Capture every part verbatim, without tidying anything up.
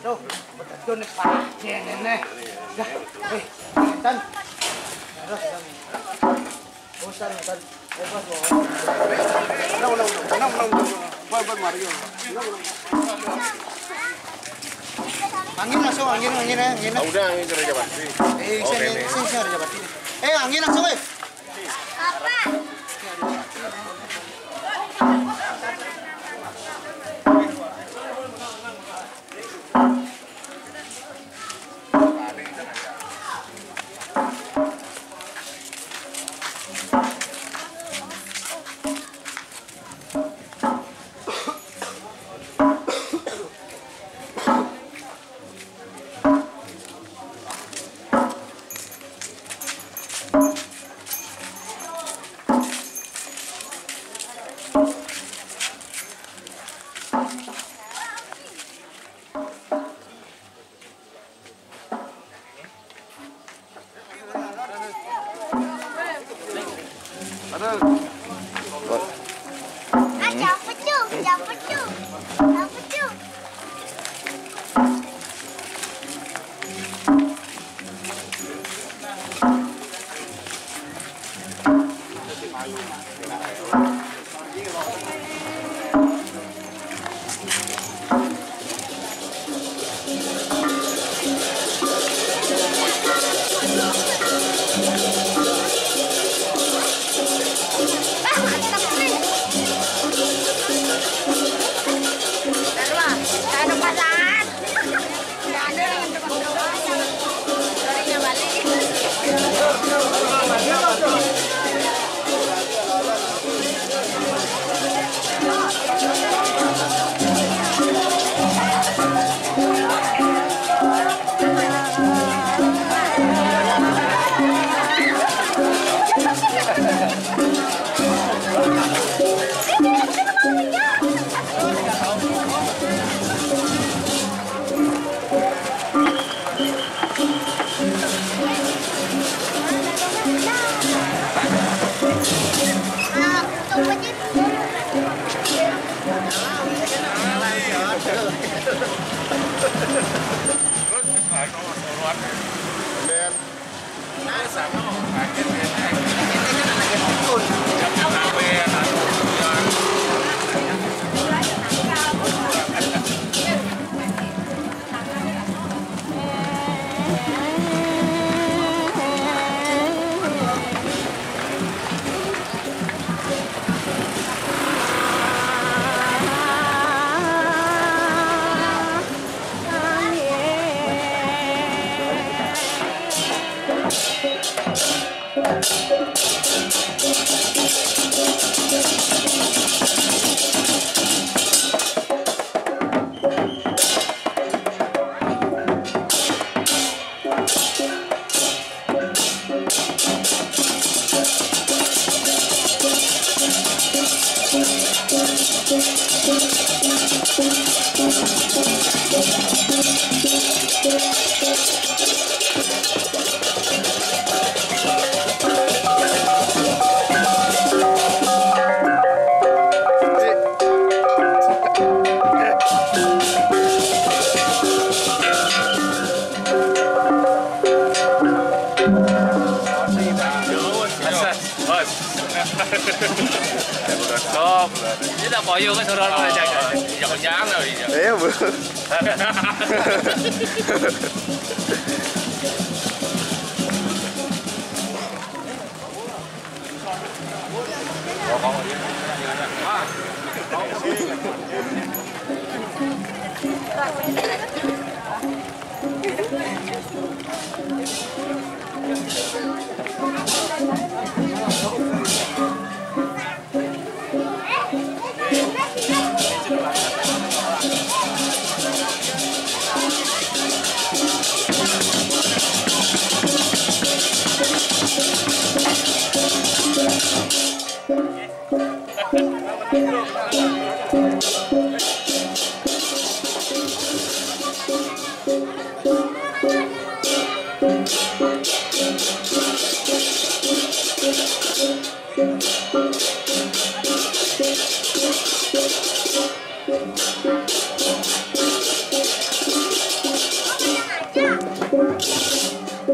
Tuh, betul nih, Pak. Nih, nih, nih. Dah, eh, Tan. Terus, Tan. Bosan, Tan. Eh, Bos, mau. No, no, no. No, no, no, no. Buat, buat Mario. No, no. Angin langsung, angin, angin, angin. Ah, udah, angin kerja pasti. Eh, sini, sini, sini, kerja pasti. Eh, angin langsung, eh. Stop. Ini tak koyo kan suara apa aja. Jangan-jangan lah, iya. Iya, Bu. Ping,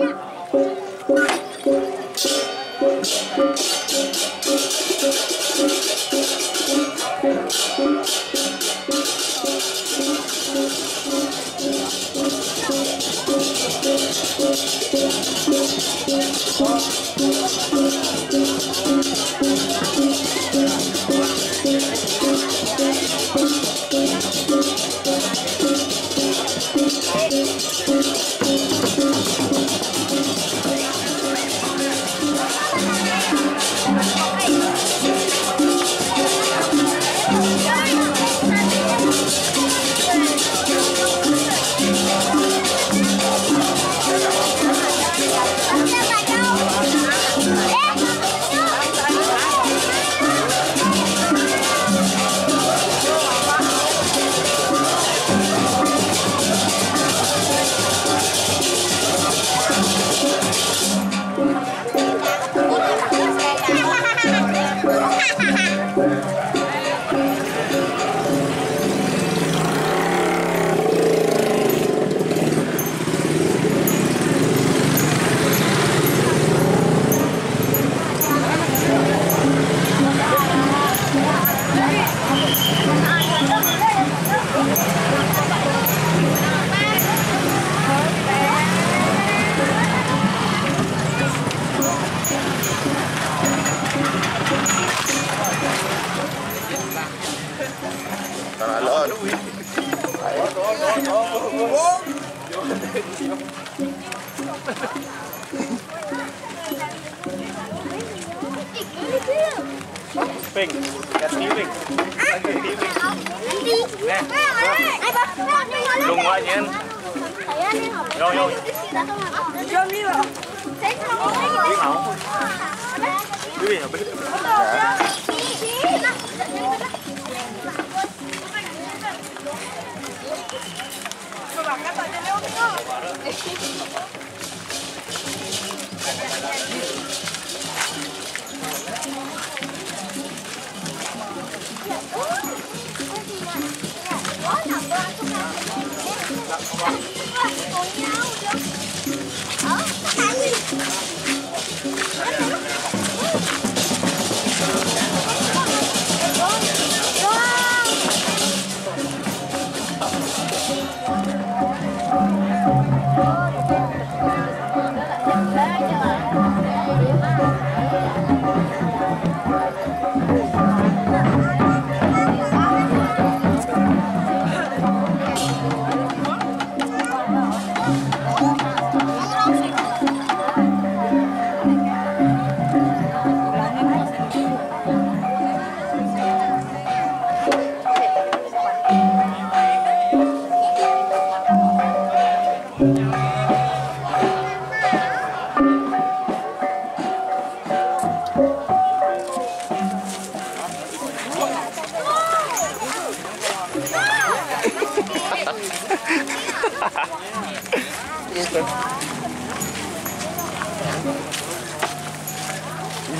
ganti Ping. Ganti Ping. Nih, lu gua nyen. Yo, yo. Ini mau. Ini apa?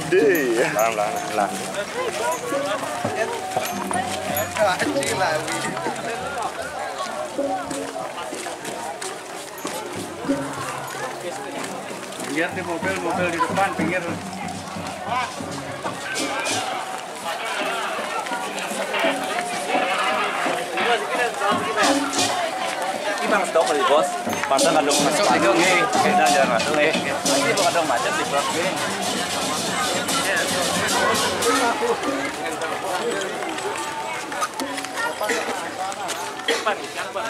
Ide. Lang, lang, lang. Lihat di mobil, mobil di depan, pinggir. Ibang stok kali, Bos. Pasang kandung masuk lagi. Oke, kita jangan masuk, eh. Ini bukan dong macet sih, Bos. Depan, depan.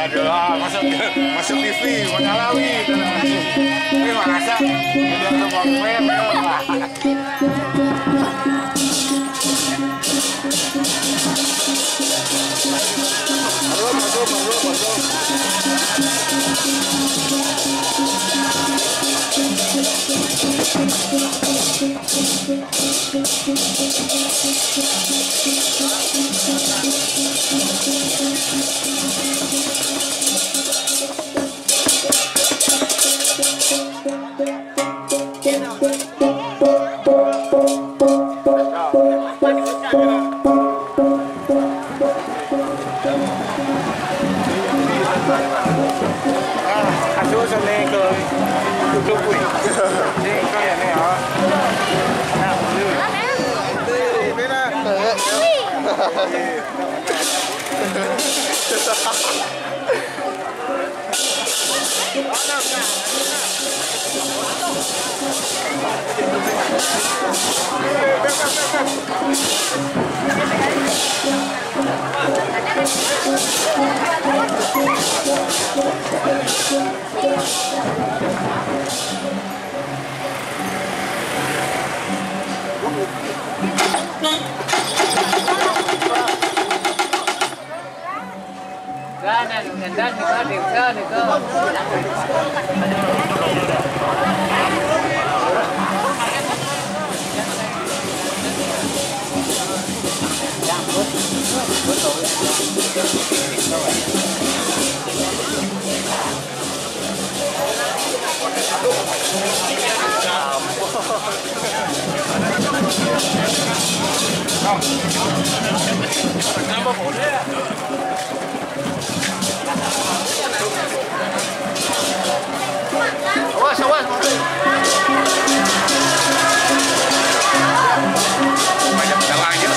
Aduh, masuk, masuk T V, mau nyalawi. Ini masa, udah ada bangpen, ya. Aduh, aduh, aduh, aduh. Ah, aduh, sana ke YouTube, weh. Ni, kau yang ni, ah. Nah, dulu. Awas, awas, mobil. Banyak dalangnya.